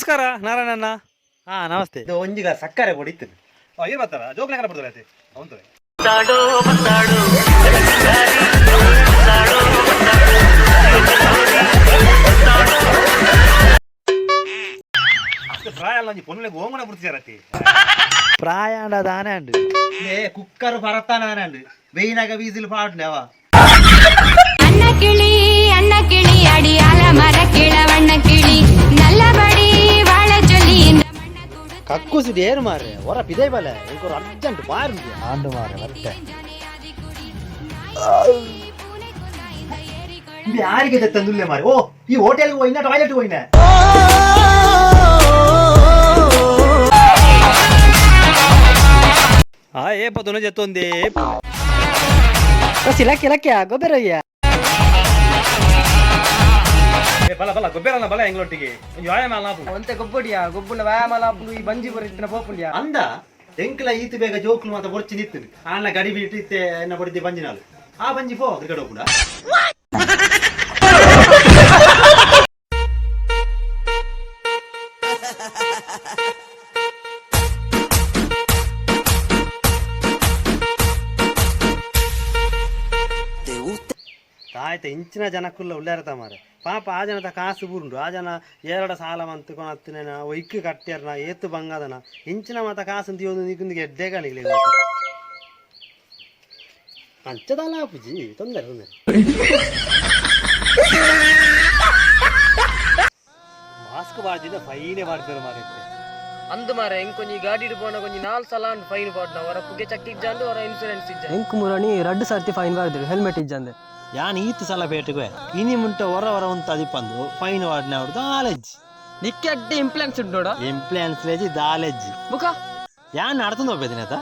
ನಮಸ್ಕಾರ ನಾರಾಯಣಣ್ಣ. ಹಾ ನಮಸ್ತೆ. ಇದು ಒಂಜಿಗ ಸಕ್ಕರೆ ಪೊಡಿ ಇತ್ತು. ಏನು ಬರ್ತಾರ ಜೋಗ್ಲೆ ಬಿಡ್ತಾರೆ ಆಯ್ತು ಅವಂತದೆ. ಅಷ್ಟು ಪ್ರಾಯ ಅಲ್ಲ, ಒಂಜಿ ಪೊನ್ನುಲೆಗ್ ಓಂಗುಣ ಬಿಡ್ತಿದಾರತಿ. ಪ್ರಾಯ ಅಂಡ ದಾನೆ ಅಂಡು. ಏ ಕುಕ್ಕರ್ ಪರತಾನ ಬೇಯಿನಾಗ ವೀಸಿಲ್ ಪಾಡ್ನೆ ಅವ. ಅಣ್ಣ ಕಿಳಿ ಅಣ್ಣ ಕಿಳಿ ಅಡಿಯಾಲ ಮರ கிழவண்ண கிளி நல்லபடி வாழ சொல்லி இந்த மண்ண கொடுத்த ಕಕ್ಕುಸಿಡು ಏರು ಮಾರ್ರೆ, ಹೊರ ಪಿದೆ ಬಲೆ, ಇಂಕೊರು ಅರ್ಜೆಂಟ್ ಬಾರಿ ಆಂಡು ಮಾರ್ರೆ ಬತ್ತೆ. ಇದು ಯಾರಿಗೆ ತಂದುಲ್ಲೆ ಮಾರಿ? ಓ ಈ ಹೋಟೆಲ್ಗೆ ಹೋಯ್ನ, ಟಾಯ್ಲೆಟ್ ಹೋಯ್ನ. ಆ ಏ ಪದನ ಜತ್ತೊಂದೇ. ಲಕ್ಕಿ ಲಕ್ಕಿ ಗೊಬ್ಬರಯ್ಯ. ಏ ಬಲ ಬಲ ಗೊಬ್ಬರಲ್ಲ ಬಲ ಎಂಗ್ಲೊಟ್ಟಿಗೆ ಒಂಜಿ ವ್ಯಾಯಾಮ ಅಲ್ಲ ಆಪುಂಡು. ಒಂತೆ ಗೊಬ್ಬಡಿಯ ಗೊಬ್ಬುನ ವ್ಯಾಯಾಮ ಲಾಪುಂಡು, ಈ ಬಂಜಿ ಬರಿತ್ತಿನ ಪೋಪುಂಡಿಯ. ಅಂದ ಎಂಕ್ಲ ಈತ ಬೇಗ ಜೋಕ್ಲು ಮಾತ ಬೊರ್ಚಿ ನಿತ್ತು ಆಣ್ಲ ಗಡಿ ಬಿಟ್ಟು ಇತ್ತೆ ಎನ್ನ ಬಡಿದ್ದೆ ಬಂಜಿನಾಲು ಆ ಬಂಜಿ ಪೋ ಕ್ರಿಕೆಟ್ ಹೋಗುಣ. ತಾಯ್ತ ಇಂಚಿನ ಜನಕ್ಕುಲ್ಲ ಉಳ್ಳಾರತ ಮಾರೆ. ಪಾಪ ಆ ಜನತ ಕಾಸು ಬುರುಂಡು, ಆ ಜನ ಏರಡ ಸಾಲ ಮಂತು ಕೊನತ್ತಿನ ಒಯ್ಕ್ ಕಟ್ಟಿಯರ್ನ ಏತು ಬಂಗಾದನ ಇಂಚಿನ ಮಾತ ಕಾಸು ತೀವೊಂದು ನೀಕುಂದಿಗೆ ಎಡ್ಡೆ ಕಾಣಿಗ್ಲಿ ಅಂಚದಲ್ಲ ಆಪುಜಿ, ತೊಂದರೆ ತೊಂದರೆ. ಮಾಸ್ಕ್ ಬಾರ್ದಿದ್ದ ಫೈನೇ ಬಾರ್ದಿರ ಮಾರೈತೆ. ಅಂದು ಮಾರೆ, ಇಂಕೊಂಜಿ ಗಾಡಿ ಪೋನ ಕೊಂಜಿ ನಾಲ್ ಸಲ ಫೈನ್ ಪಾಡ್ನ, ಹೊರ ಪುಗೆ ಚಕ್ಕಿ ಇಜ್ಜಾಂದು, ಹೊರ ಇನ್ಸೂರೆನ್ಸ್ ಇಜ್ಜ. ಎಂಕು ಮುರಣಿ ರಡ್ಡು ಸರ್ತಿ ಫೈನ್ ಬಾರ್ದಿರು ಹೆಲ್ಮೆಟ್ ಇಜ್ಜಂದೆ. ಯಾನ್ ಈತ್ ಸಲ ಪೇಟೆಗೆ ಇನಿ ಮುಂಟ ಹೊರ ಹೊರ ಉಂತ ಅದಿಪ್ಪಂದು ಫೈನ್ ವಾರ್ಡ್ನ ಅವ್ರದ್ದು ಆಲೆಜ್ಜಿ. ನಿಕ್ಕೆ ಅಡ್ಡೆ ಇಂಪ್ಲಾಂಟ್ಸ್ ಉಂಟು ನೋಡ. ಇಂಪ್ಲಾನ್ಸ್ ಲೇಜಿ ದಾಲೆಜ್ಜಿ. ಮುಖ. ಯಾನ್ ನಡ್ತಂದು ಹೋಗ್ಬೇದಿನ ಆತ.